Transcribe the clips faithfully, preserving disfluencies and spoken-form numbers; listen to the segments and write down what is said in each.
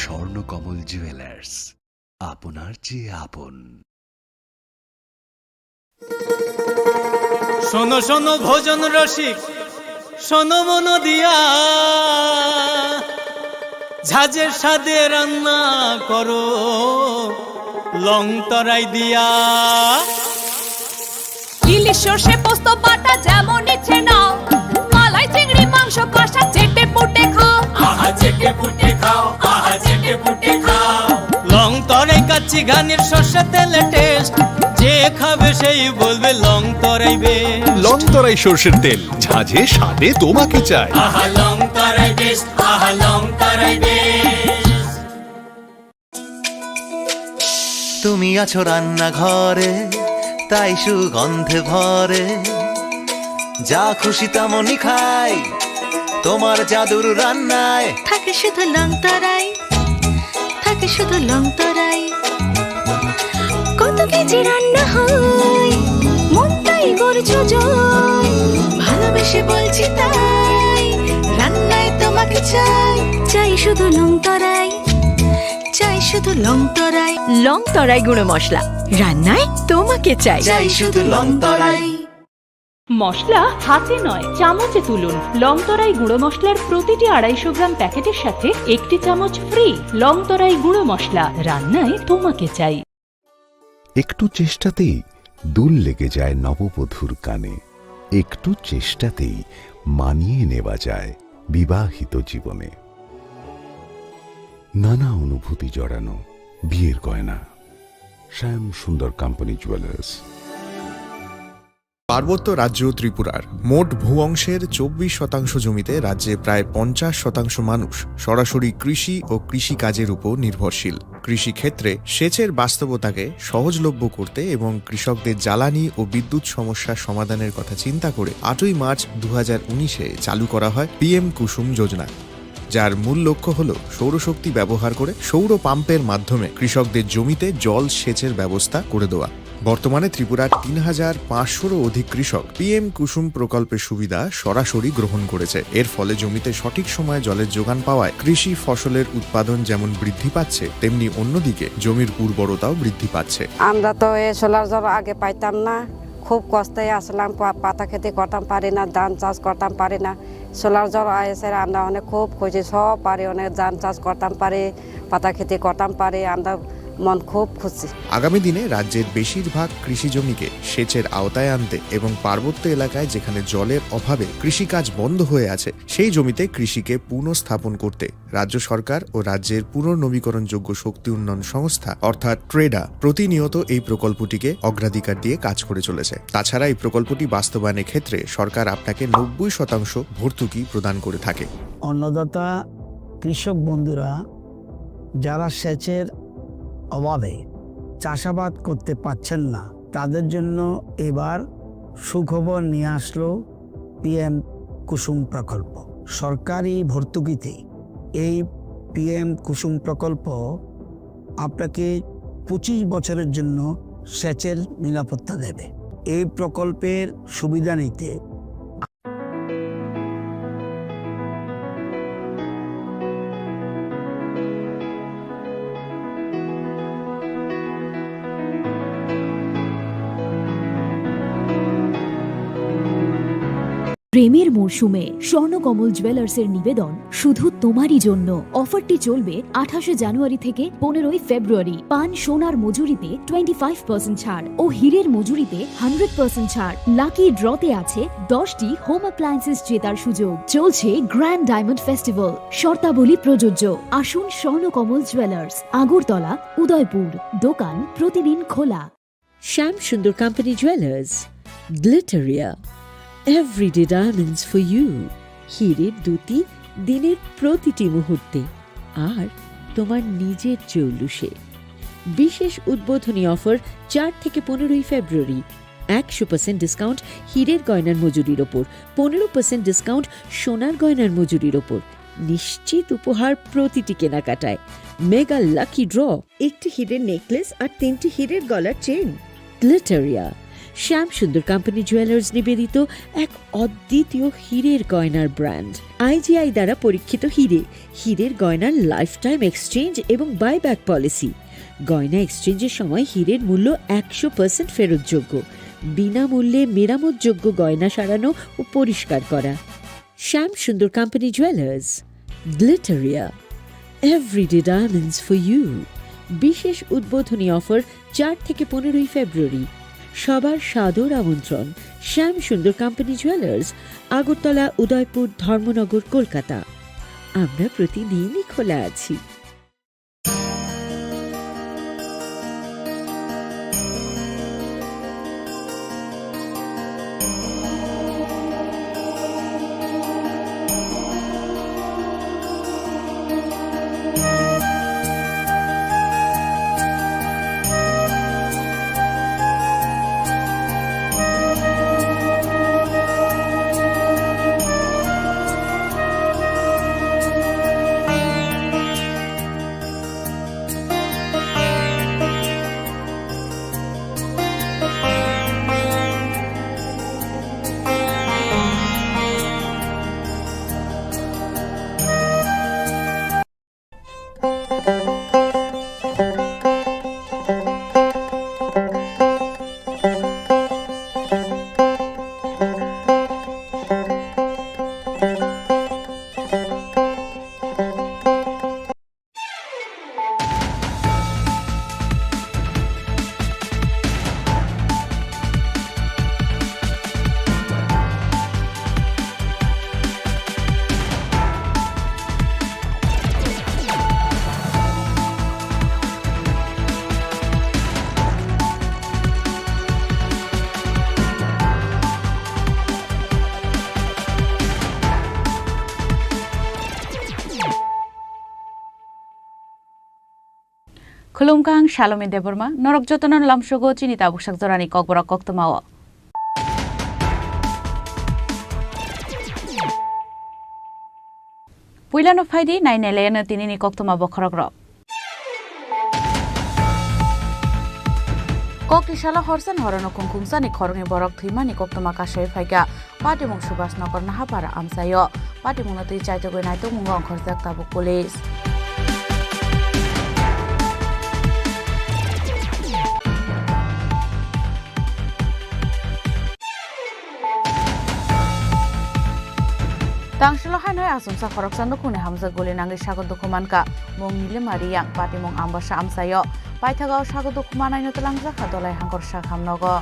স্বর্ণকমল জুয়েলার্স, আপনার চেয়ে আপন। শোনো শোনো ভোজন রসিক, শোনো মন দিয়া, ঝাঁঝের স্বাদে রান্না করো লং তরাই দিয়া। ইলিশ সর্ষে পোস্ত বাটা যেমন ইচ্ছে নাও, মালাই চিংড়ি মাংস কষা চেটে পুটে খাও। আহা চেটে পুটে খাও, আহা চেটে পুটে খাও। লং তরাই কাচ্চি ঘানির সর্ষে তেলে টেস্ট, যে খাবে সেই বলবে লং তরাই বেশ। লং তরাই সর্ষের তেল, ঝাঁঝে স্বাদে তোমাকে চাই। আহা লং তরাই বেশ, আহা লং তরাই বেশ। তুমি আছো রান্নাঘরে, তাই সুগন্ধে ভরে। যা খুশি তেমনই খাই, তোমার জাদুর রান্নায়। থাকে শুধু লং তরাই, থাকে শুধু লং তরাই। কত কেজি রান্না হয়, মনটাই করছো জয়। ভালোবেসে বলছি তাই, রান্নায় তোমাকে চাই। চাই শুধু লং তরাই, চাই শুধু লং তরাই। লং তরাই গুঁড়ো মশলা, রান্নায় তোমাকে চাই। চাই শুধু লং তরাই। মশলা হাতে নয়, চামচে তুলুন। লং তরাই গুঁড়ো মশলার প্রতিটি আড়াইশো গ্রাম প্যাকেটের সাথে একটি চামচ ফ্রি। লং তরাই গুঁড়ো মশলা, রান্নায় তোমাকে চাই। একটু চেষ্টাতেই দুল লেগে যায় নববধূর কানে, একটু চেষ্টাতেই মানিয়ে নেওয়া যায় বিবাহিত জীবনে। নানা অনুভূতি জড়ানো বিয়ের গয়না। শ্যাম সুন্দর কোম্পানি জুয়েলার্স। পার্বত্য রাজ্য ত্রিপুরার মোট ভূ অংশের চব্বিশ শতাংশ জমিতে রাজ্যে প্রায় পঞ্চাশ শতাংশ মানুষ সরাসরি কৃষি ও কৃষিকাজের উপর নির্ভরশীল। কৃষিক্ষেত্রে সেচের বাস্তবতাকে সহজলভ্য করতে এবং কৃষকদের জ্বালানি ও বিদ্যুৎ সমস্যা সমাধানের কথা চিন্তা করে আটই মার্চ দু হাজার উনিশে চালু করা হয় পিএম কুসুম যোজনা, যার মূল লক্ষ্য হল সৌরশক্তি ব্যবহার করে সৌর পাম্পের মাধ্যমে কৃষকদের জমিতে জল সেচের ব্যবস্থা করে দেওয়া। বর্তমানে ত্রিপুরার তিন হাজার পাঁচশোরও অধিক কৃষক পিএম কুসুম প্রকল্পের সুবিধা সরাসরি গ্রহণ করেছে। এর ফলে জমিতে সঠিক সময়ে জলের যোগান পাওয়ায় কৃষি ফসলের উৎপাদন যেমন বৃদ্ধি পাচ্ছে, তেমনি অন্যদিকে জমির উর্বরতাও বৃদ্ধি পাচ্ছে। আমরা তো এই সোলার জল আগে পাইতাম না, খুব কষ্টে আসলাম, পা-, পাতা খেতে করতাম পারি না, ধান চাষ করতাম পারি না। সোলার জল আইসে আমরা অনেক খুব খুশি, সব পারি, অনেক ধান চাষ করতাম পারি, পাতা খেতে করতাম পারি, আমরা মন খুব খুশি। আগামী দিনে রাজ্যের বেশিরভাগ কৃষি জমিকে সেচের আওতায় আনতে এবং পার্বত্য এলাকায় যেখানে জলের অভাবে কৃষিকাজ বন্ধ হয়ে আছে, সেই জমিতে কৃষিকে পুনঃস্থাপন করতে রাজ্য সরকার ও রাজ্যের পুনর্নবীকরণযোগ্য শক্তি উন্নয়ন সংস্থা অর্থাৎ ট্রেডা প্রতিনিয়ত এই প্রকল্পটিকে অগ্রাধিকার দিয়ে কাজ করে চলেছে। তাছাড়া এই প্রকল্পটি বাস্তবায়নের ক্ষেত্রে সরকার আপনাকে নব্বই শতাংশ ভর্তুকি প্রদান করে থাকে। অন্নদাতা কৃষক বন্ধুরা যারা সেচের অভাবে চাষাবাদ করতে পারছেন না, তাদের জন্য এবার সুখবর নিয়ে আসলো পিএম কুসুম প্রকল্প। সরকারি ভর্তুকিতে এই পিএম কুসুম প্রকল্প আপনাকে পঁচিশ বছরের জন্য সেচের নিরাপত্তা দেবে। এই প্রকল্পের সুবিধা নিতে প্রেমের মরশুমে স্বর্ণকমল জুয়েলার্সের নিবেদন শুধু তোমারই জন্য। অফারটি চলবে আঠাশে জানুয়ারি থেকে পনেরোই ফেব্রুয়ারি। পান সোনার মজুরিতে টোয়েন্টি ফাইভ পার্সেন্ট ছাড় ও হীরের মজুরিতে হান্ড্রেড পার্সেন্ট ছাড়। লাকি ড্রতে আছে দশটি হোম অ্যাপ্লায়েন্সেস জেতার সুযোগ। চলছে গ্র্যান্ড ডায়মন্ড ফেস্টিভ্যাল, শর্তাবলী প্রযোজ্য। আসুন স্বর্ণকমল জুয়েলার্স, আগরতলা, উদয়পুর। দোকান প্রতিদিন খোলা। Shyam Sundar company jewellers, Glitteria, everyday diamonds for you. হীরের দ্যুতি দিনের প্রতিটি মুহূর্তে, আর তোমার নিজের জৌলুসে। বিশেষ উদ্বোধনী অফার চার থেকে পনেরোই ফেব্রুয়ারি। একশো পার্সেন্ট ডিসকাউন্ট হীরের গয়নার মজুরির ওপর, পনেরো পার্সেন্ট ডিসকাউন্ট সোনার গয়নার মজুরির ওপর। নিশ্চিত উপহার প্রতিটি কেনাকাটায়। মেগা লাকি ড্র, একটি হীরের নেকলেস আর তিনটি হীরের গলার চেন। গ্লিটারিয়া, শ্যাম সুন্দর কোম্পানি জুয়েলার্স নিবেদিত এক অদ্বিতীয় হীরের গয়নার ব্র্যান্ড। আইজিআই দ্বারা পরীক্ষিত হীরে, হীরের গয়নার লাইফ টাইম এক্সচেঞ্জ এবং বাইব্যাক পলিসি। গয়না এক্সচেঞ্জের সময় হীরের মূল্য একশো পার্সেন্ট ফেরতযোগ্য। বিনামূল্যে মেরামতযোগ্য গয়না সারানো ও পরিষ্কার করা। Shyam Sundar company jewellers, Glitteria, everyday diamonds for you. বিশেষ উদ্বোধনী অফার চার থেকে পনেরোই ফেব্রুয়ারি। সবার সাদর আমন্ত্রণ। শ্যাম সুন্দর কোম্পানি জুয়েলার্স, আগরতলা, উদয়পুর, ধর্মনগর, কলকাতা। আমরা প্রতিদিনই খোলা আছি। Khulumkha, ang Salome Debbarma, norok jotono lamsogo chini tabuksak jorani kokborok koktwmao. Puilano phaidi, nainailayano tinini koktwma bokhorokrok. Kokisalo horsan horono khungkhungsani khoroknwi borok thwimani koktwma kasui phaikha. Patimung Subhas Nagar Nahapara amchaio. Patimungno twi chaitugwi naitugmungo ongkhorjak tabuk police. Tangsilo haino achomsa khoroksa nukhungni hamjak guli nangwi sago dukhu mankha. Mung Nilima Riyang, patimung Ambasa amchaio. Paithago sago dukhu manaino twlangjakha Dolai Hangkor Sakham nogo.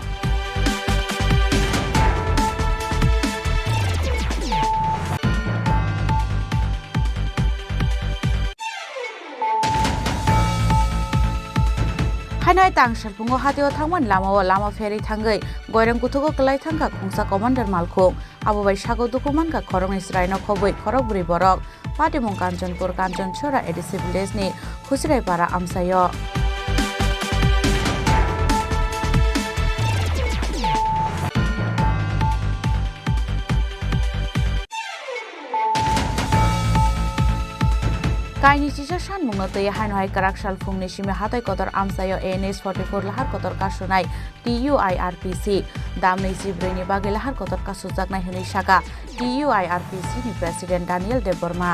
Hainai tang selphungo hatio thangmani lamao lama pherwi thangwi goirang kuthugo kwlai thangkha khungsa commander malkhung. Abo bai sago dukhu mankha khoroknwi chwraino khobwi khorokbrwi borok. Patimung Kanchanpur, Kanchanchora A D C village ni Khusirai para amchaio. Kaini chisa sanmungno twi haino hai kwrak sal phungni simi hatai kotor amchaio N S forty four lahar kotor kasunai T U I R P C. Damni chibrwini bagwi lahar kotor kasujaknai hwnwi saka T U I R P C ni President Daniel Debbarma.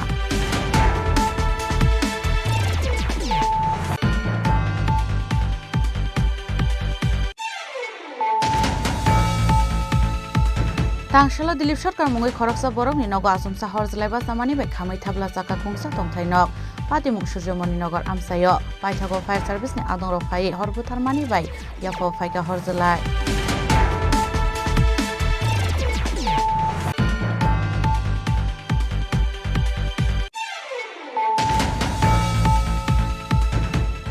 Tangsalo Dilip Sarkar mungwi khoroksa borokni nogo achomsa hor jwlai bachamani bai khamwi thabla chaka khungsa tongthai nok. Patimung Surjomoni Nagar amchaio. Paithago fire service ni adongrok phaiwi hor butharmani bai yapha phaikha hor jwlai.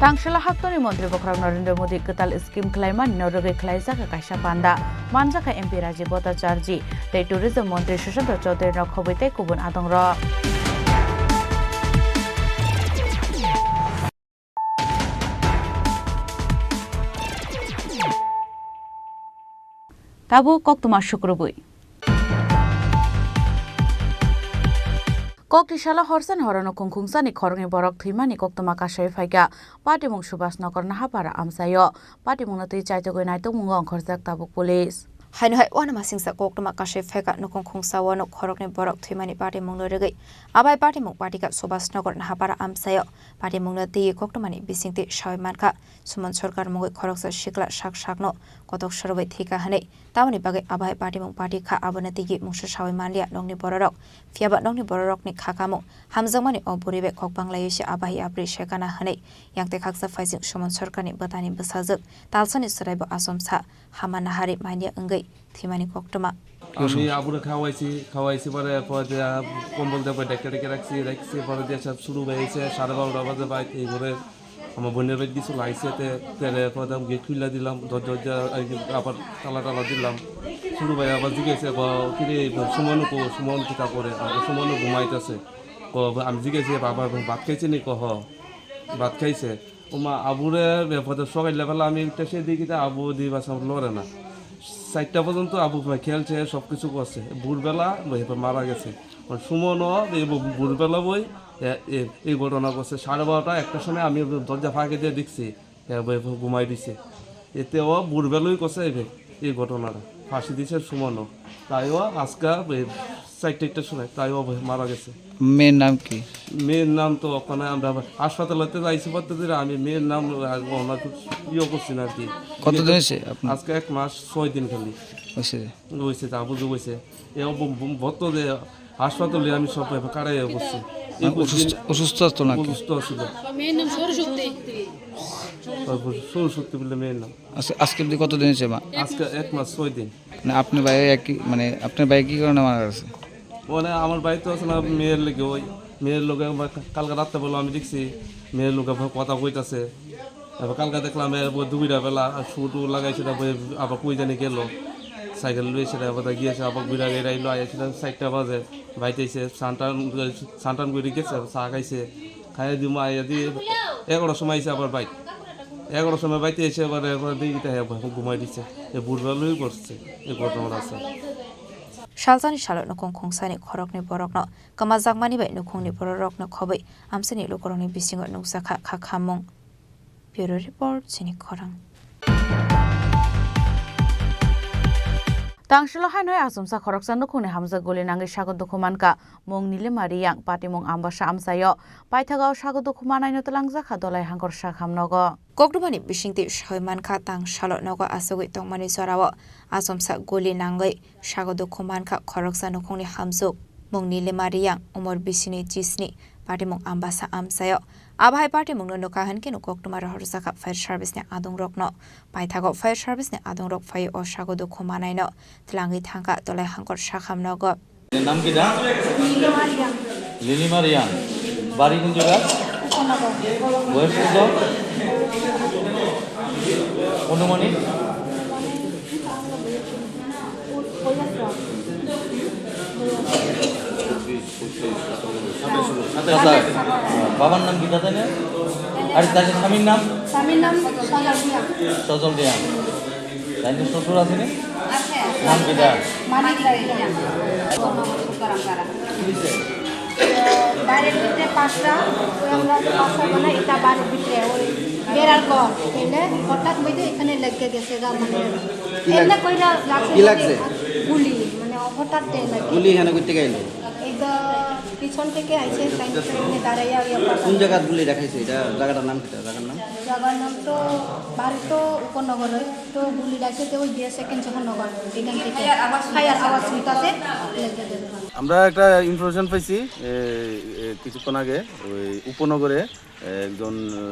Tangsala haptoni montri bokhorok Narendra Modi kwtal scheme khlaimani no rwgwi khlaijak kaisa panda. Manjakha M P Rajiv Bhattacharjee tei tourism montri Sushant Chaudhary no khobwi tei kubun adongrok. Tabuk koktwma sukrubwi. Kok tisalo horsani horo nukhung khungsani khoroknwi borok thwimani koktwma kasai phaikha. Patimung Subhas Nagar Nahapara amchaio. Patimungno twi chaitugwi naitugmungo ongkhorjak tabuk police. Haino hai uanamasingcha koktwma kasai phaikha nukhung khungsao nuk khoroknwi borok thwimani patimungno rwgwi. Abai patimung patikha Subhas Nagar Nahapara amchaio. Patimungno twi koktwmani bisingtwi sawi mankha. Suman Sarkar mungwi khoroksa sikla sak sakno kotok sorwi thwikha hwnwi. Tamoni bagwi abo hai patimung pati kha, abono tigi mungsa sawi manliya nokni bororok. Phiyaba nokni bororokni kha kamung hamjakmani o bwrwi bai kok banglaiwi se abo hai yapri sekana hwnwi. Yang tei khaksa phaising Suman Sarkarni bwtani bwsajwk talsani chwraibo achomsa hama nahari manya wngwi thwimani koktwma. আমি আবুরে খাওয়াইছি, খাওয়াইছি পরে এরপর যে, আহ, কম্বল দিয়ে ডেকে ডেকে রাখছি, রাখছি পরে দিয়ে সব শুরু হয়ে গেছে সাড়ে বারোটা বাজে বাইক এই করে আমার বোনের বাড়ি কিছু লাইছে, তে, তে, রে, কদম গেট খুলে দিলাম, দরজা, দরজা, এই, আবার তালা টালা দিলাম। শুরু ভাই আবার জিজ্ঞেসে, "বা, কিরে, সুমন কো, সুমন কিতা করে?" আর সুমন ঘুমাইতেছে। ক-, আমি জিজ্ঞেসে, "বাবা, ভাত খাইছে নি?" ক, "হ, ভাত খাইছে।" ও মা, আবুরে, রে, পদে সকাল বেলা আমি উঠে সে দেখি তা আবু দি বাসা লড়ে না। চারটা পর্যন্ত আবু খেলছে, সব কিছু করছে। ভোরবেলা, ওই, মারা গেছে। মানে সুমনও, এই ভোরবেলা, ওই, এ, এ, এই ঘটনা ঘটছে সাড়ে বারোটা, একটার সময় আমি দরজা ফাঁকি দিয়ে দেখছি, এ, ভাই ঘুমাই দিছে। এতে ও ভোরবেলায় করছে এই ভাই, এই ঘটনাটা। ফাঁসি দিছে সুমনও। তাই ও আজকে ওই চারটে, একটার সময়, তাই ও ভাই মারা গেছে। মেয়ের নাম কি? মেয়ের নাম তো ওখানে আমরা আবার হাসপাতালেতে যাইছি, পড়তে দিলে আমি মেয়ের নাম আর ওনাকে ইয়ে করছি না আর কি। কতদিন হয়েছে আপনার? আজকে এক মাস ছয় দিন খালি। হয়েছে? হয়েছে, তা বুঝে হয়েছে। এ ব-, ব-, বলতো যে হাসপাতালে আমি সব ব্যাপার কাটাই করছি। মানে একুশ দিন অসুস্থ, অসুস্থ তো নাকি? অসুস্থ ছিল। মেয়ের নাম সৌরশক্তি। তারপর সৌরশক্তি বলে মেয়ের নাম। আজকে, আজকে অবধি কতদিন হয়েছে মা? আজকে এক মাস ছয় দিন। মানে আপনার ভাই একই, মানে আপনার ভাই কি কারণে মারা গেছে? মানে আমার ভাই তো আছে না মেয়ের লগে, ওই মেয়ের লগে আমার কা-, কালকে রাত্রে বললো আমি দেখছি মেয়ের লগে আবার কথা কইতাছে। এবার কালকে দেখলাম এ ব-, দুইটা বেলা আর শুটু লাগাইছে, তারপরে আবার কই জানি গেল, সাইকেল লইছে, আবার তা গিয়েছে, আবার ঘুরে গিয়ে আইলো, আইসে চারটা বাজে, বাইতে আইসে, সানটান, সানটান করে গেছে, চা খাইছে, খাইয়ে দিমু, আইয়া দিয়ে এগারোটার সময় আইসে আবার বাইক, এগারোটার সময় বাইতে এসে আবার এরপরে দেখি তাই ঘুমাই দিচ্ছে, এ বুড়বালুই করছে, এই ঘটনাটা আছে। Salsani salo nukhung khungsani khoroknwi borokno kwmajakmani bai nukhungni bororokno khobwi amchaini lukurokni bisingo nukjakha kha khamung. Bureau Report, chini khorang. Tangsilo haino achomsa khoroksa nukhungni hamjak guli nangwi sago dukhu mankha, mung Nilima Riyang, patimung Ambasa amchaio. Paithago sago dukhu manaino twlangjakha Dolai Hangkor sakham nogo. Koktwmani bisingtwi sawi mankha, tangsalo nogo achugwi tongmani jorao achomsa guli nangwi sago dukhu mankha khoroksa nukhungni hamjak, mung Nilima Riyang, umor bisini chisni, patimung Ambasa amchaio. Abo hai patimungno nukha hwnkhe koktwma rohorjakha fire service ni adungrokno. Paithago fire service ni adungrok phai o sago dukhu manaino twlangwi thangkha Dolai Hangkor sakham nogo. নাম কি দা? নীলিমা রিয়াং। নীলিমা রিয়াং। বাড়ি কোন জায়গা? উপনগর। বয়স কত? অনুমানিক? সাতাশ। বাবার নাম কি দাদা? আরে তার স্বামীর নাম? স্বামীর নাম সজল রিয়াং। সজল রিয়াং। তাই তো শ্বশুর আছে নি? আছে। নাম কি তার? মানিক রায়। বাইরের ভিতরে পাঁচটা, ওই আমরা পাঁচটা বানাই, এটা বাড়ির ভিতরে, ওই বেড়ার ঘর, এনে হঠাৎ মধ্যে এখানে লেগে গেছে গা, মানে, কি লাগ-, এমনি কইরা লাগছে কি যে লাগছে? গুলি, মানে, হঠাৎ লাগে। গুলি এখানে করতে গেল? এই তো পিছন থেকে আইছে, তাই এখানে দাঁড়াইয়া ওই কোন জায়গার গুলি দেখাইছে? এটা জায়গাটার নাম কি? জায়গার নাম? জায়গার নাম তো, বাড়ি তো উপনগরে। তো গুলি লাগছে তো ওই যে সেকেন্ড যখন নগর, এখান থেকে ফায়ার আওয়াজ হইতাছে। আমরা একটা ইনফরমেশন পাইছি, এ, এ, কিছুক্ষণ আগে ওই উপনগরে, এ, একজন, এ,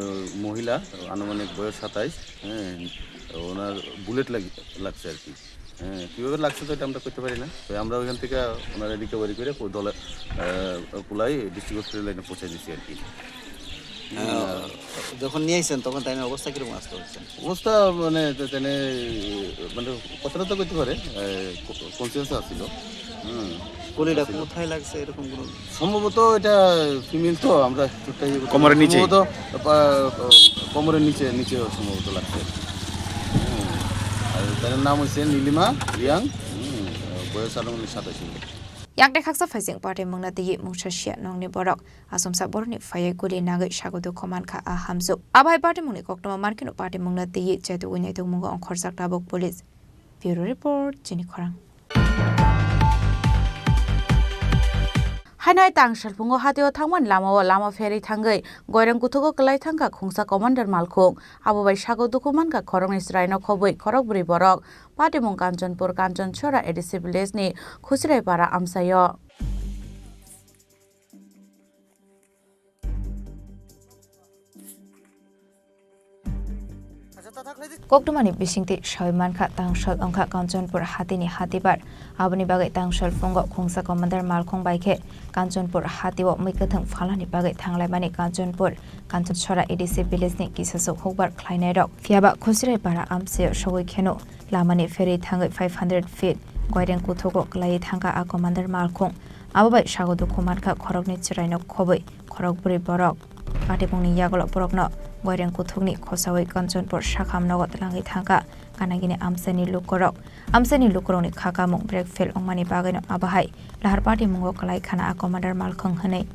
মহিলা, আনুমানিক বয়স সাতাইশ, হ্যাঁ, ওনার বুলেট লাগি-, লাগছে আর কি। হ্যাঁ, কীভাবে লাগছে তো এটা আমরা করতে পারি না। তো আমরা ওইখান থেকে ওনারা রিকভারি করে কো-, দলে, এ, কুলাই ডিস্ট্রিক্ট হসপিটাল লাইনে পৌঁছে দিচ্ছি আর কি। আহ, যখন নিয়ে আইছেন, তখন তাই অবস্থা কিরকম আসতে হচ্ছে? অবস্থা মানে, তো তেনে, মানে, কথাটা তো করতে পারে, এ, কো-, কনসিয়াস আসছিল। হুম। গুলিটা আসছিল। কোথায় লাগছে, এরকম কোনো? সম্ভবত এটা ফিমেল তো, আমরা একটা ইয়ে করতে কোমরের নিচে? সম্ভবত, আহ, কোমরের নিচে, নিচে সম্ভবত লাগছে। হুম। আর তার নাম হচ্ছে নীলিমা রিয়াং। হুম। বয়স আনুমানিক সাতাশি। Yakni khaksa phaising patimungno twiwi mungsa sia nokni borok. Achomsa borokni phaiwi guli nagwi sago dukhu mankha a hamjwk. Abo hai patimungni koktwma mankheno patimungno twiwi chaitugwi naitugmungo ongkhorjak tabuk police. Bureau Report, Chini Khorang. Haino hai tang salphungo hatio thangmani lamao lama pherwi thangwi goirang kuthugo kwlai thangkha khungsa commander malkhung. Abo bai sago dukhu mankha khoroknwi chwraino khobwi khorokbrwi borok. Patimung Kanchanpur, Kanchanchora A D C village ni Khusrai para amchaio. Koktwmani bisingtwi sawi mankha, tangsal wngkha Kanchanpur hatini hatibar. Aboni bagwi tangsal phungo khungsa commander malkhung bai khe Kanchanpur hatio mui kwthwng phalnani bagwi thanglaimani Kanchanpur, Kanchanchora A D C village ni kisaswk hukbar khlainairok. Phiyaba Khusrai para amchaio sogwi kheno lamani pherwi thangwi five hundred feet goireng kuthugo kwlaiwi thangkha a commander malkhung. Abo bai sago dukhu mankha khoroknwi chwraino khobwi khorokbrwi borok. Patimungni yagulo borokno goireng kuthukni khosawi Kanchanpur sakham nogo twlangwi thangkha kanagini amchaini lukurok. Amchaini lukurokni kha kamung brekfel wngmani bagwino abo hai lahar patimungo kwlai khana a commander malkhung hwnwi.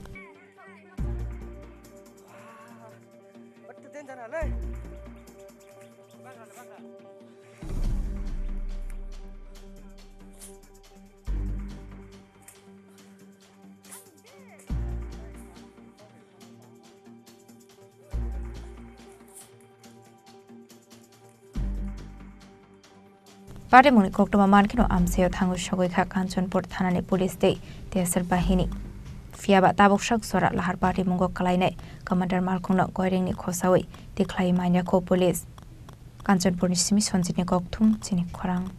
Patimungni koktwma mankheno amchaio thangwi sogwi kha Kanchanpur thanani police tei T S R bahini. Phiyaba tabuk sak jora lahar patimungo kwlainai commander malkhungno goirengni khosawi tikhlaiwi manya kho police. Kanchanpurni simi Sanjitni kokthum, Chini Khorang.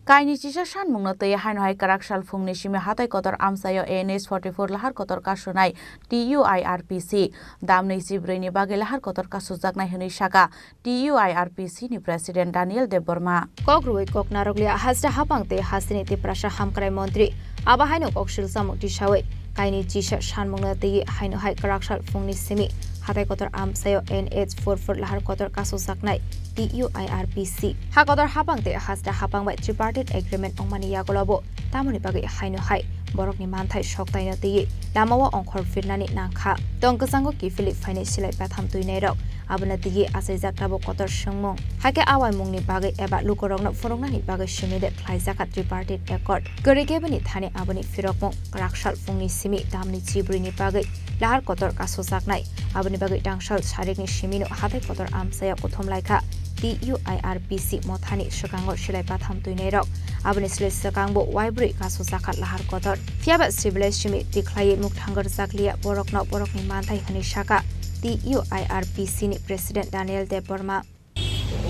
Kaini chisa sanmungno twi haino hai kwrak sal phungni simi hatai kotor amchaio N H forty four lahar kotor kasunai T U I R P C damni chibrwini bagwi lahar kotor kasujaknai hwnwi saka T U I R P C ni President Daniel Debbarma. Kok rwui kok narwkliya hasta hapang tei hasteni Tiprasa hamkrai montri abo haino kok silsamung tisawi kaini chisa sanmungno twi haino hai kwrak sal phungni simi hatai kotor amchaio N H four four lahar kotor kasujaknai T U I R P C. Ha kotor hapang tei hasta hapang bai tripartite agreement wngmani yagulobo tamoni bagwi haino hai borokni manthai soktaino twi lamao ongkhor phirnani nangkha. Tong kwchango kiphilwi phainai silai batham twinairok. Abono twiwi achaijak tabuk kotor swngmung. Hakhe awaimungni bagwi eba lukurokno phunuknani bagwi simi de khlaijakha tripartite accord. Kwrwi khe bini thani aboni phirokmung kwrak sal phungni simi damni chibrwini bagwi lahar kotor kasujaknai. Aboni bagwi tangsal sarikni simino hatai kotor amchaio kuthum laikha T U I R P C mothani swkango silai batham twinairok. Aboni silai swkangbo waibrwi kasujakha lahar kotor. Phiyaba sibilai simi tikhlaiwi mukthang rwjakliya borokno borokni manthai hwnwi saka T U I R P C ni President Daniel Debbarma.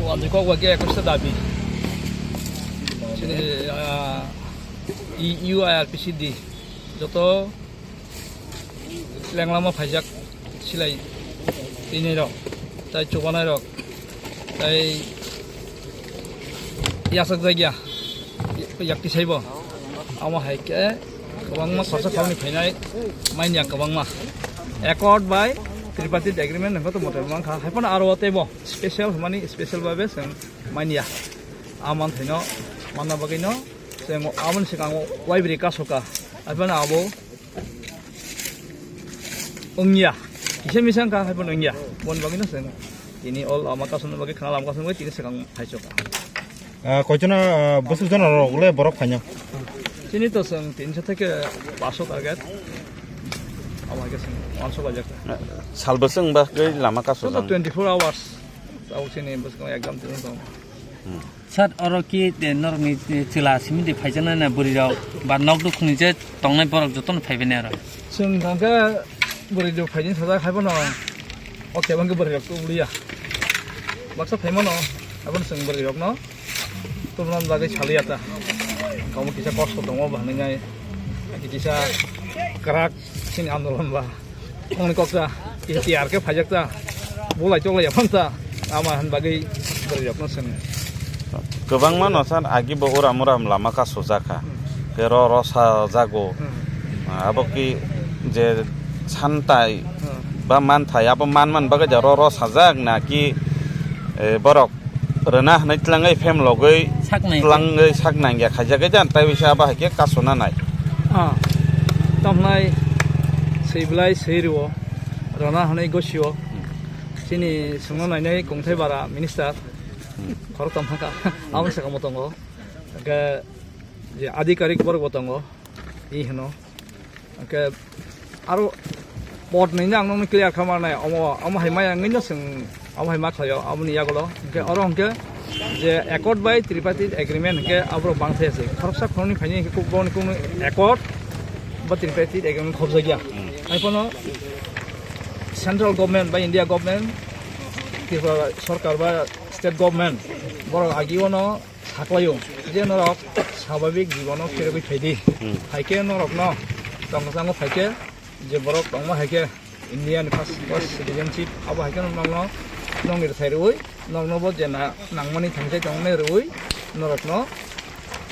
Wadi kok wagi ekwsta dabi. Chini, ah, I U I R P C di. Joto lenglama phaijak silai tini rok, tai chubanai rok, tai yasak jagya, yakti saibo. Amo hai khe kwbangma khorsa khauni phainai manya kwbangma. Accord by tripartite agreement hwnkhe to mote mankha. Haiphano aro teibo special hwnmani special babe chwng manya. A manthaino manna bagwino chwng aboni swkango waibrwi kasoka. Haiphano abo wngya. Kisa misa wngkha, haiphano wngya. Boni bagwino chwng tini o lama kasumna bagwi, khna lama kasumna bagwi tini swkang phaisoka. Ah, koichana, ah, bwswk jona rok le borok phainai? Chini to chwng tinso theke paso target. Abo hai khe chwng uansuk laijak. Sal bwswk wngba khe lama kasujak? Chwng to twenty-four hours. Tabuk chini bwskango exam tini tongo. Hmm. Sir, oro ki, eh, norokni, eh, chwla simi de phaijaknai na bwrwi rok ba nok dukhuni je tongnai borok jotono phaibai nai oro? Chwng thangkhe bwrwi rok phaini sajak haiphano o kebengkhe bwrwi rok tubuliya. Baksa phaimano, abono chwng bwrwi rokno tubuna bagwi saliya ta. Omo kisa kosto tongo ba hinwi nai, kisa kwrak chini andolon ba. Ongni kok ta, kisa tiyar khe phaijak ta. Bolai choklai ya phang ta. Ama han bagwi bwrwi rokno chwng. Kwbangma no san agi bo uram uram lama kasujak kha. Hmm. Khe ro ro sajago. Hmm. Abo ki je santai Hmm. ba manthai abo man man bagwi ja ro ro sajak na ki, eh, borok rwna hwnwi tlangwi phem logwi Sak nai. Twlangwi sak nangya khaijak khe jan, tai bisa abo hai khe kasuna nai. Ah, tamhnai swi belai swi rwo, rwna hwnwi gosio. Chini swngno nainai kongthai bara minister, khoroktham thangkha, aboni saka mo tongo. Hwnkhe je adhikarik borok bo tongo, i hwno. Hwnkhe aro pod nini ang nokni clear kha manai, omo, omo hai maya wngwi no chwng, omo hai ma khlaio, aboni yagulo. Hwnkhe oro hwnkhe je accord by tripartite agreement hwnkhe aborok bangthai se. Khoroksa khoroknwi phaini hwnkhe kuk boni kuknwi accord ba tripartite agreement khobjakya. Hmm. Hai phano central government ba India government, Tripura sorkar ba state government, borok agio no saklaio je norok swabhabik jibono phirogwi phaidi. Hmm. Hai khe norokno tongthangma phai khe je borok tongma hai khe India ni first, first citizenship abo hai khe nokno nokni rwthai rwui nokno bo je na-, nangmani thangchai tongmani rwui norokno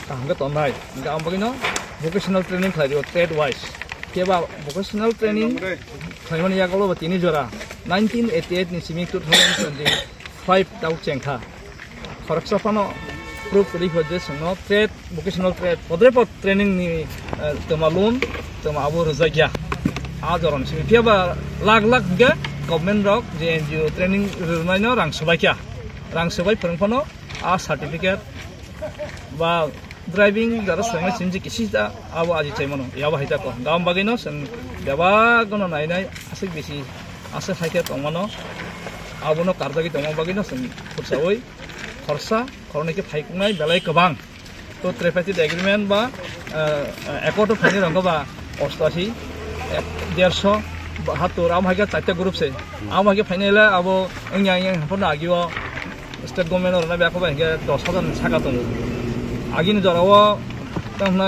kaham khe tongnai. Hwnkhe ang bagwino vocational training khlai rio trade wise. Khe ba vocational training khlaimani yagulo bo tini jora nineteen eighty eight ni simi two thousand twenty five tau chengkha. Khoroksa phano proof kwrwi kho je chwngno trade, vocational trade, podre pod training ni, eh, twma loan, twma abo rwjakya. A jorani simi phiya ba lakh lakh hwnkhe government rok je N G O training rwnaino rang swbaikha. Rang swbai phwrwng phano a certificate ba driving jara swrwngmani simi je kisi ta abo aji chai mano. Yabo hai ta ko. Gam bagwino chwng bebak gono nainai aswk bisi aswk hai khe tongmano. Abono karjagwi tongma bagwino chwng khursaui khorsa khoroknwi khe phaikungnai belai kwbang. To tripartite agreement ba, eh, accord o phaini rwngkha ba ostashi, eh, derso, bahattor, amo hai khe charta group se. Amo hai khe phainai le abo wngya wngya haphano agio state government o rwna biyakho ba hinkhe dos hajar ni saka tongo. Agini jora o tamo hwnna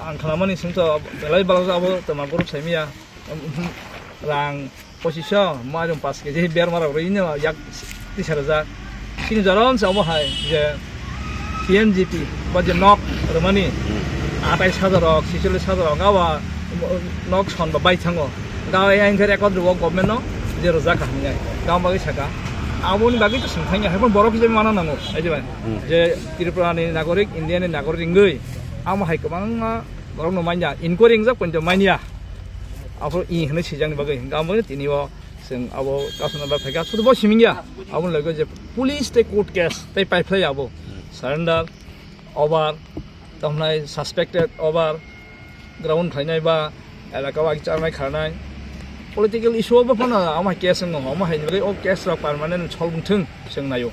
ang khnamani songcha belai balajak abo twma group saimanya. Rang pochisho, mairum paanch kg berma rok rwino yak tisa rwjak. Chini jora se omo hai je P M G P ba je nok rwmani atais hajar rok, sicholish hajar rok, abo nok son ba bai thango. Ga yang khe record rwo government no je rwjak ka hinai. Gam bagwi saka. Aboni bagwi to sing thangya, hai borok je mana nango, ai je bai. Hmm. Je Tripura ni nagorik, India ni nagorik wngwi amo hai kwbangma borok no manya, inquiry wngjak poito manya. Aphuru i hwnwi swijak ni bagwi, hwnkhe amo tini o chwng abo kasuna bai phaikha, sudu bo siming ya. Aboni loge je police tei court case tei paiphlai abo surrender, over, tamhnai suspected over, ground khlainai ba elaka o agi charnai kharnai. Political issue o bo phano amo hai case wngno, amo hai ni bagwi o case rok permanent solving thung chwng naio.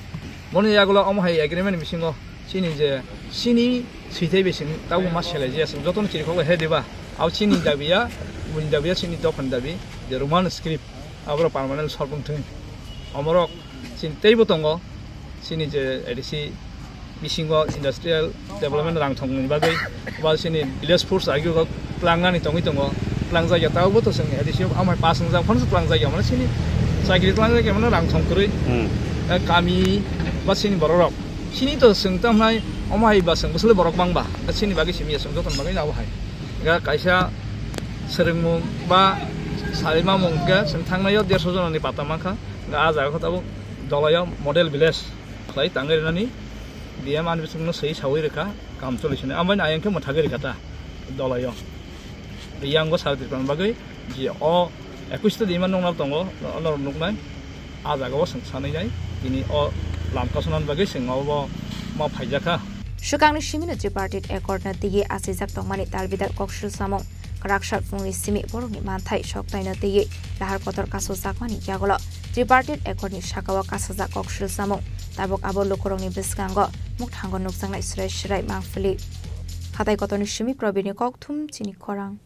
Boni yagulo amo hai agreement bisingo chini je chini sithai bai chini tabuk ma selai jaya chwng jotono chirikhok bai hai diba. Abo chini dabi ya, buini dabi ya, chini dophani dabi je Roman script aborok permanent solving thung. Omorok chini teibo tongo, chini je A D C bisingo industrial development rang thongni bagwi, ba chini village force agio tlangnani tongwi tongo, tlangjak ya, tabukbo to chwng A D C amo hai pass wngjak phano chwng tlangjak ya, mane chini chakri tlangjak ya, mane rang thong kwrwi. Hmm. Eh, kami ba chini borok rok chini to chwng tamo hai omo hai ba chwng bwswlwi borok bangba, chini bagwi simi ya chwng jotono bagwi abo hai. Ga kaisa swrwngmung ba sarimamung khe chwng thangnaio derso jonani pata mankha, ga ah jaga khe tabuk dolaio model village khlai tangwi rwnani D M ani bisingno swi saui rwkha, kam choli sini. Ambai ayang khe mwthagwi rwkha ta dolaio. Yang bo sal tirpan bagwi je o ekwis ta dima nungna tongo, norok nuknai. Ah jaga o chwng sanwi nai, tini o lam kasonani bagwi chwng obo ma phaijakha. Swkangni simino tripartite accord no twiwi achijak tongmani talbidal kok sil samung. Kwrak sal phungni simi borokni manthai soktaino twiwi lahar kotor kasojakmani yagulo tripartite accord ni sakao kasajak kok sil samung. Tabuk abo lukurokni bwskango mukthango nukjaknai swrai swrai mangpili. Hatai kotorni simi Probirni kokthum chini khorang.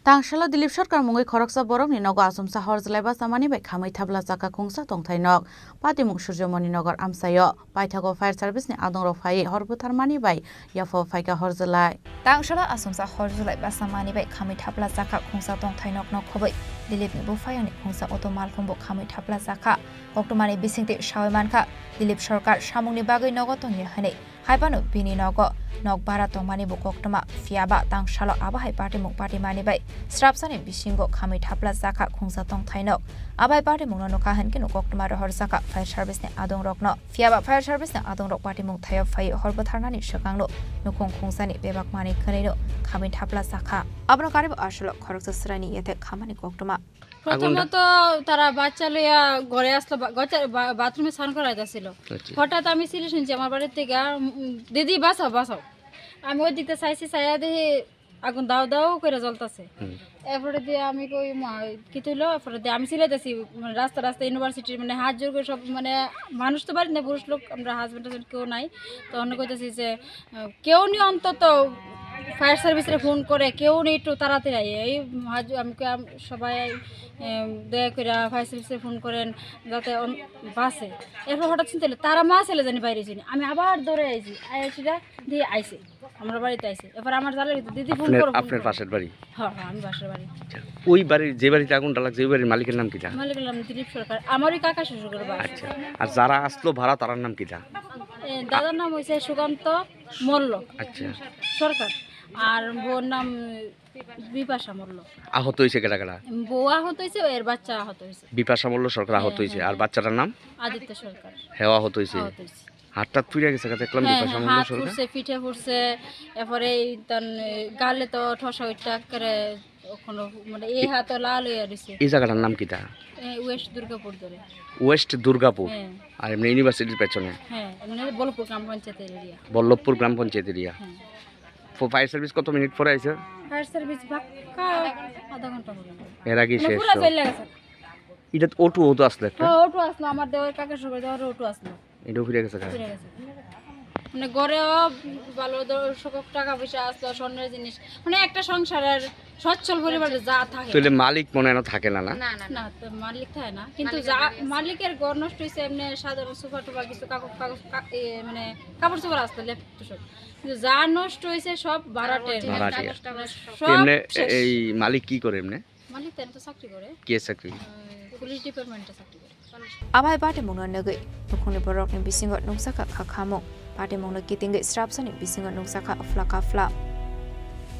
Tangsalo Dilip Sarkar mungwi khoroksa borokni nogo achomsa hor jwlai bachamani bai khamwi thapla chakha khungsa tongthai nok. Patimung Surjomoni Nagar amchaio paithago fire service ni adongrok phaiwi hor butharmani bai yaphao phaikha hor jwlai. Tangsalo achomsa hor jwlai bachamani bai khamwi thapla chakha khungsa tongthai nokno khobwi Dilip ni buphayungni khungsa auto malkhung bo khamwi thapla chakha. Koktwmani bisingtwi sawi mankha, Dilip Sarkar samungni bagwi nogo tongya hwnwi. Haibano bini nogo nok bara tongmani bo koktwma, phiyaba tangsalo abo hai patimung patimani bai srapsani bisingo khamwi thapla jakha khungsa tongthai nok. Abo hai patimungno nukha hwnkhe no koktwma rohor jakha fire service ni adongrokno. Phiyaba fire service ni adongrok patimung thaio phaiwi hor bwtharnani swkangno nukhung khungsani bebak manwi khwnwino khamwi thapla jakha. Abono karibo aswlok khoroksa swraini yethek khamani koktwma. প্রথমত তারা বাচ্চা লইয়া ঘরে আসলো, বা-, বাচ্চা বা-, বাথরুমে স্নান করা যাচ্ছিল। আচ্ছা। হঠাৎ আমি চিল্লি শুনছি আমার বাড়ির থেকে, উম, "দিদি, বাঁচাও, বাঁচাও।" আমি ওই দিকটা চাইছি, চাইয়া দেখি আগুন দাউ দাউ করে জ্বলতেছে। হুম। এরপরে দিয়ে আমি কই, "মা, কি হইলো?" এরপরে দিয়ে আমি চিল্লাইতেছি, মানে, রাস্তা রাস্তা ইউনিভার্সিটির, মানে, হাত জোর করে সব, মানে, মানুষ তো বাড়িতে নেই, পুরুষ লোক, আমরা হাজব্যান্ড টাজব্যান্ড কেউ নাই। তো অন্য কইতেছি যে, আহ, কেউ নেই অন্তত ফায়ার সার্ভিসে ফোন করে, কেউ নেই একটু তাড়াতাড়ি আয়। এই হাজ-, আমি কই, আম-, সবাই, আহ, দয়া করে ফায়ার সার্ভিসে ফোন করেন, যাতে অন-, বাঁচে। এরপর হঠাৎ শুনতে হলো, তারা মা ছেলে জানি বাইরে যায়নি। আমি আবার দৌড়ে আইছি, আইসিরা দিয়ে আইছে। আমরা বাড়িতে আইছে। এরপর আমার জালের ভিতরে, "দিদি, ফোন আপনার, করো, ফোন আপনার করো।" পাশের বাড়ি? হ্যাঁ, হ্যাঁ, আমি পাশের বাড়ি। আচ্ছা, ওই বাড়ির, যে বাড়িতে আগুনটা লাগছে, ওই বাড়ির মালিকের নাম কিটা? মালিকের নাম দিলীপ সরকার। আমার ওই কাকা শ্বশুর ঘর বাস। আচ্ছা, আর যারা আসলো ভাড়া, তারার নাম কিটা? এ, দাদার নাম হইছে সুকান্ত মল্ল। আচ্ছা। সরকার। আর বউর নাম বিপাশা মল্ল। আহত হইছে কেটা কেটা? বউ আহত হইছে, এর বাচ্চা আহত হইছে। বিপাশা মল্ল সরকার আহত হ্যাঁ, হইছে, হ্যাঁ। আর বাচ্চাটার নাম? আদিত্য সরকার। হেও আহত হইছে। আহত হইছে। হাতটা পুড়ে গেছে, দেখলাম হ্যাঁ, বিপাশা হ্যাঁ, মল্ল হাত সরকার। পুড়ছে, পিঠে পুড়ছে, এরপরে এই তান, এ, গালে তো ঠসা উঠটা করে ওখানে, মানে, এই হাতও লাল হয়ে রয়েছে। এই জায়গাটার নাম কিটা? এ, ওয়েস্ট দুর্গাপুর ধরে। ওয়েস্ট দুর্গাপুর। হ্যাঁ। আর এমনি ইউনিভার্সিটির পেছনে? হ্যাঁ, মানে বল্লভপুর গ্রাম পঞ্চায়েতের এরিয়া। বল্লভপুর গ্রাম পঞ্চায়েত এরিয়া। হ্যাঁ। ফ-, ফায়ার সার্ভিস কত মিনিট পরে আইছে? ফায়ার সার্ভিস বাক্কা আধা ঘন্টা হলো। এর আগে মানে শেষ পুরা তো। চলে গেছে। এটা তো অটো, অটো আসলো একটা? হ্যাঁ, অটো আসলো, আমার দেওয়ার কাকা সবাই দেওয়ার অটো আসলো। এটাও ফিরে গেছে কাকা? ফিরে গেছে। মানে ঘরেও ভালো দর্শক টাকা পয়সা আসলো, স্বর্ণের জিনিস, মানে একটা সংসারের সচ্ছল পরিবারে যা থাকে। তাহলে মালিক মনে হয় না থাকে না, না? না, না, না। না, তো মালিক থাকে না, কিন্তু মালিকের যা, বাড়ি আছে। মালিকের ঘর নষ্ট হয়েছে, এমনি সাধারণ সোফা টোফা কিছু কাগজ, কাগজ, কা-, এ, মানে কাপড় চোপড় আসলো, ল্যাপটপ সব। কিন্তু যা নষ্ট হয়েছে সব ভাড়াটের। ভাড়াটিয়া। সব এমনি শেষ। এই মালিক কি করে এমনি? মালিক তো এমনি চাকরি করে। কি চাকরি? উম, পুলিশ ডিপার্টমেন্টে চাকরি করে। Abo hai patimungno nugwi nukhungni borokni bisingo nukjakha kha khamung. Patimungno kitingwi srapsani bisingo nukjakha phla ka phla.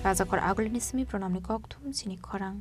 Rajakhor Agulini simi Pranamni kokthum chini khorang.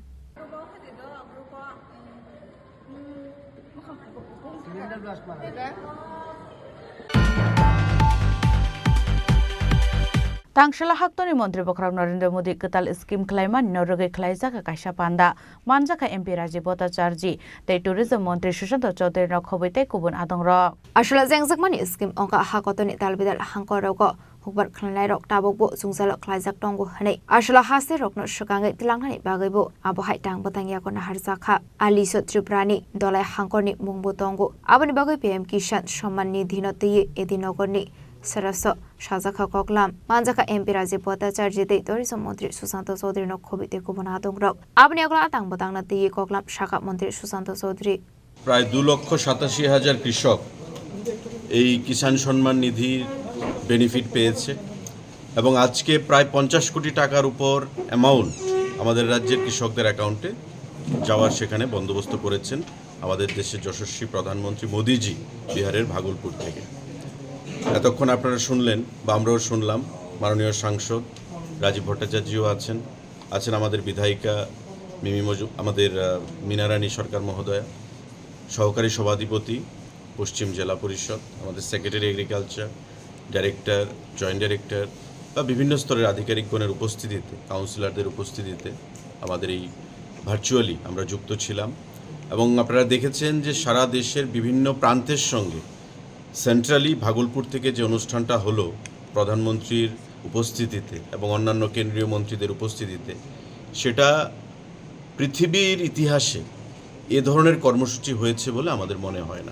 Tangsala haktorni montri bokhorok Narendra Modi kwtal scheme khlaimani no rwgwi khlaijak kaisa panda. Manjakha M P Rajiv Bhattacharjee tei Tourism Montri Sushanta Chowdhury no khobwi tei kubun adongrok. Aswla jengjakmani scheme wngkha ha kotorni dalbidal hangkorogo hukbar khlainairok tabukbo jwngjalo khlaijak tongo hwnwi aswla haste rokno swkangwi twlangnani bagwibo abo hai tang bwtang yago naharjakha. Aliso Tripurani Dolai hangkorni mungbo tongo. Aboni bagwi P M Kisan Samman Nidhi no twiwi Edinogorni Saraso sajakha koklam. Manjakha M P Rajiv Bhattacharjee tei Tourism Montri Sushanta Chowdhury no khobwi tei kubun adongrok. Aboni yagulo atang bwtangno twiwi koklam sakha Montri Sushanta Chowdhury. প্রায় দু লক্ষ সাতাশি হাজার কৃষক এই কিষাণ সম্মান নিধির বেনিফিট পেয়েছে এবং আজকে প্রায় পঞ্চাশ কোটি টাকার উপর অ্যামাউন্ট আমাদের রাজ্যের কৃষকদের অ্যাকাউন্টে যাওয়ার সেখানে বন্দোবস্ত করেছেন আমাদের দেশের যশস্বী প্রধানমন্ত্রী মোদিজি বিহারের ভাগলপুর থেকে। এতক্ষণ আপনারা শুনলেন বা আমরাও শুনলাম, মাননীয় সাংসদ রাজীব ভট্টাচার্যও আছেন, আছেন আমাদের বিধায়িকা মিমি মজু-, আমাদের, আহ, মিনারানী সরকার মহোদয়া, সহকারী সভাধিপতি পশ্চিম জেলা পরিষদ, আমাদের secretary agriculture, director, joint director বা বিভিন্ন স্তরের আধিকারিকগণের উপস্থিতিতে, কাউন্সিলরদের উপস্থিতিতে আমাদের এই ভার্চুয়ালি আমরা যুক্ত ছিলাম। এবং আপনারা দেখেছেন যে সারা দেশের বিভিন্ন প্রান্তের সঙ্গে সেন্ট্রালি ভাগলপুর থেকে যে অনুষ্ঠানটা হলো প্রধানমন্ত্রীর উপস্থিতিতে এবং অন্যান্য কেন্দ্রীয় মন্ত্রীদের উপস্থিতিতে, সেটা পৃথিবীর ইতিহাসে এ ধরনের কর্মসূচি হয়েছে বলে আমাদের মনে হয় না।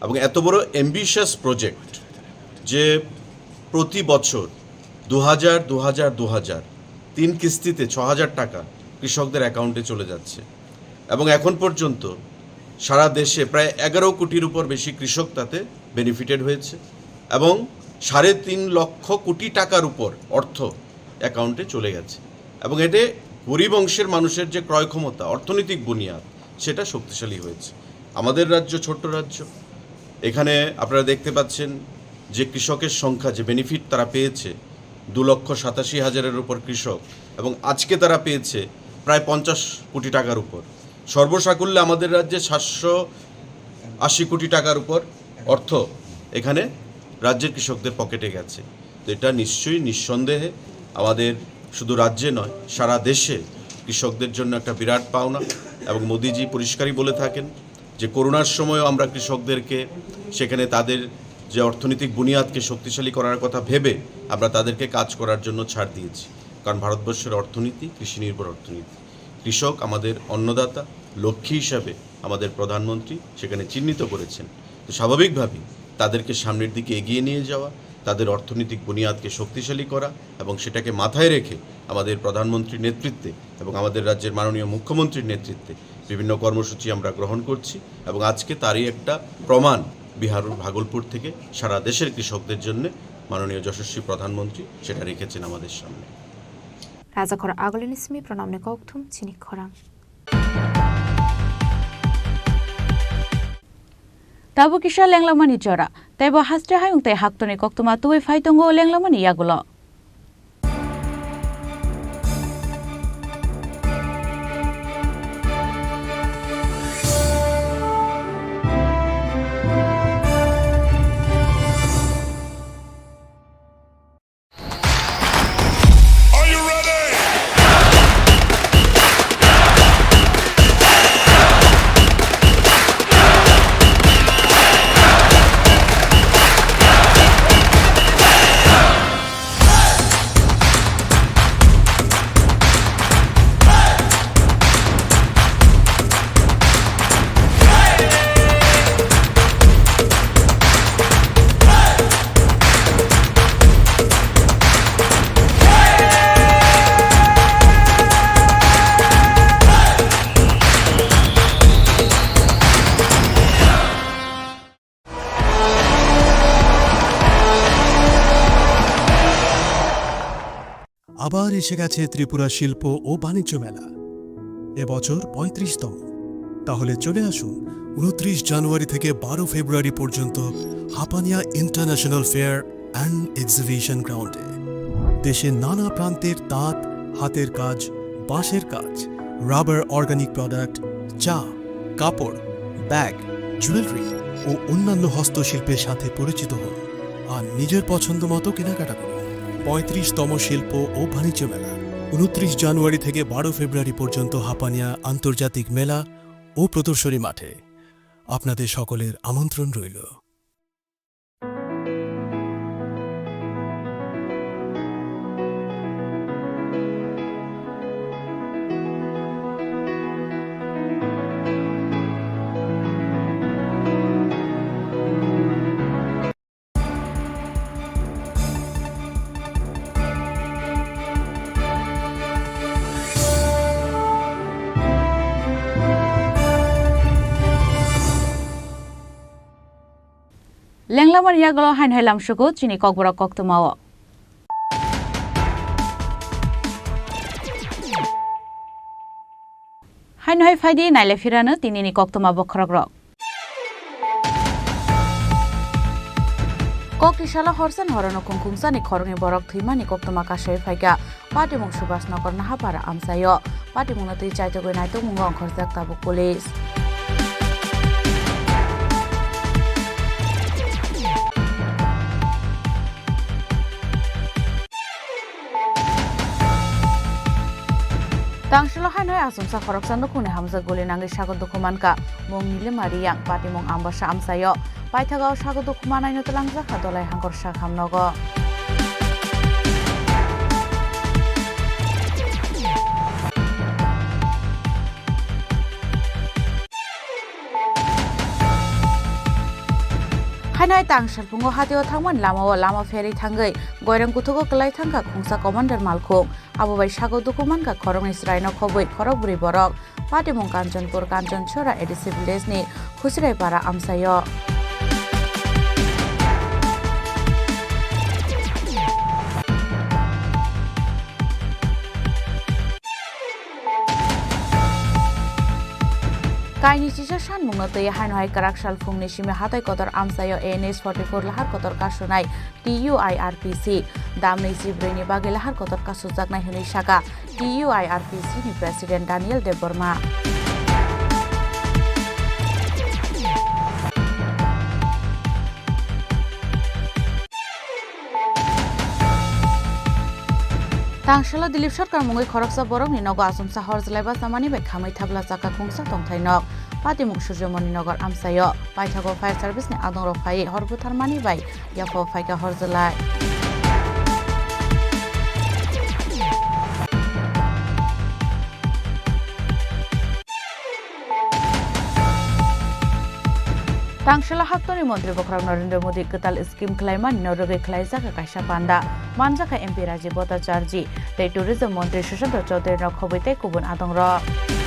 এবং এত বড় অ্যাম্বিশাস প্রজেক্ট, যে প্রতি বছর দু হাজার, দু হাজার, দু হাজার, তিন কিস্তিতে ছ হাজার টাকা কৃষকদের অ্যাকাউন্টে চলে যাচ্ছে এবং এখন পর্যন্ত সারা দেশে প্রায় এগারো কোটির উপর বেশি কৃষক তাতে বেনিফিটেড হয়েছে এবং সাড়ে তিন লক্ষ কোটি টাকার উপর অর্থ অ্যাকাউন্টে চলে গেছে এবং এতে গরিব অংশের মানুষের যে ক্রয় ক্ষমতা, অর্থনৈতিক বুনিয়াদ, সেটা শক্তিশালী হয়েছে। আমাদের রাজ্য ছোট্ট রাজ্য, এখানে আপনারা দেখতে পাচ্ছেন যে কৃষকের সংখ্যা, যে বেনিফিট তারা পেয়েছে, দু লক্ষ সাতাশি হাজারের উপর কৃষক, এবং আজকে তারা পেয়েছে প্রায় পঞ্চাশ কোটি টাকার উপর। সর্বসাকুল্যে আমাদের রাজ্যে সাতশো আশি কোটি টাকার উপর অর্থ এখানে রাজ্যের কৃষকদের পকেটে গেছে। তো এটা নিশ্চয়ই, নিঃসন্দেহে আমাদের শুধু রাজ্যে নয়, সারা দেশে কৃষকদের জন্য একটা বিরাট পাওনা। এবং মোদিজি পরিষ্কারই বলে থাকেন যে করোনার সময়ও আমরা কৃষকদেরকে সেখানে তাদের যে অর্থনৈতিক বুনিয়াদকে শক্তিশালী করার কথা ভেবে আমরা তাদেরকে কাজ করার জন্য ছাড় দিয়েছি, কারণ ভারতবর্ষের অর্থনীতি কৃষি নির্ভর অর্থনীতি। কৃষক আমাদের অন্নদাতা, লক্ষ্মী হিসাবে আমাদের প্রধানমন্ত্রী সেখানে চিহ্নিত করেছেন। তো স্বাভাবিকভাবেই তাদেরকে সামনের দিকে এগিয়ে নিয়ে যাওয়া, তাদের অর্থনৈতিক বুনিয়াদকে শক্তিশালী করা এবং সেটাকে মাথায় রেখে আমাদের প্রধানমন্ত্রীর নেতৃত্বে এবং আমাদের রাজ্যের মাননীয় মুখ্যমন্ত্রীর নেতৃত্বে বিভিন্ন কর্মসূচি আমরা গ্রহণ করছি এবং আজকে তারই একটা প্রমাণ বিহার ভাগলপুর থেকে সারা দেশের কৃষকদের জন্য মাননীয় যশস্বী প্রধানমন্ত্রী সেটা রেখেছেন আমাদের সামনে। Rajakhor agulini simi pranamni kokthum chini khorang. Tabuk kisa lenglamani jora, teibo haste hayung tei haktorni koktwma tubui phai tongo lenglamani yagulo. আবার এসে গেছে ত্রিপুরা শিল্প ও বাণিজ্য মেলা, এবছর পঁয়ত্রিশতম। তাহলে চলে আসুন ঊনত্রিশ জানুয়ারি থেকে বারো ফেব্রুয়ারি পর্যন্ত Hapania international fair and exhibition গ্রাউন্ডে। দেশের নানা প্রান্তের তাঁত, হাতের কাজ, বাঁশের কাজ, রাবার অর্গানিক প্রোডাক্ট, চা, কাপড়, ব্যাগ, জুয়েলারি ও অন্যান্য হস্তশিল্পের সাথে পরিচিত হন আর নিজের পছন্দ মতো কেনাকাটা করুন। পঁয়ত্রিশতম শিল্প ও বাণিজ্য মেলা, ঊনত্রিশ জানুয়ারি থেকে বারো ফেব্রুয়ারি পর্যন্ত হাপানিয়া আন্তর্জাতিক মেলা ও প্রদর্শনী মাঠে। আপনাদের সকলের আমন্ত্রণ রইল। Lenglamani yagulo haino hai lamsugo chini kokborok koktwmao. Haino hai phaidi naile phirano tinini koktwma bokhorokrok. Kok tisalo horsen horono khungkhungsani khoroknwi borok thwimani koktwma kasui phaikha. Patimung Subhas Nagar Nahapara amchaio. Patimungno twi chaitogwi naitokmungo ongkhorjak tabuk police. Tangsilo haino hai achomsa khoroksa nukhungni hamjak guli nangwi sago dukhu mankha. Mung Nilima Riyang, patimung Ambasa amchaio. Paithago sago dukhu manaino twlangjakha Dolai Hangkor Sakham nogo. Haino hai tang salphungo hatio thangmani lamao lama pherwi thangwi goirang kuthugo kwlai thangkha khungsa commander malkhung. Abo bai sago dukhu mankha khoroknwi chwraino khobwi khorokbrwi borok. Patimung Kanchanpur, Kanchanchora A D C village ni Khusiraipara amchaio. Kaini chisa sanmungno twi haino hai kwrak sal phungni simi hatai kotor amchaio N H forty-four lahar kotor kasunai T U I R P C. Damni chibrwini bagwi lahar kotor kasujaknai hwnwi saka T U I R P C ni President Daniel Debbarma. Tangsalo Dilip Sarkar mungwi khoroksa borokni nogo achomsa hor jwlai bachamani bai khamwi thabla chakha khungsa tongthai nok. Patimung Surjomoni Nagar amchaio paithago fire service ni adongrok phaiwi hor butharmani bai yapha phaikha hor jwlai. Tangsala haktorni montri bokhorok Narendra Modi kwtal scheme khlaimanino rwgwi khlaijak kaisa panda, manjakha M P Rajiv Bhattacharjee tei tourism montri Sushant Chowdhury no khobwi tei kubun adongrok.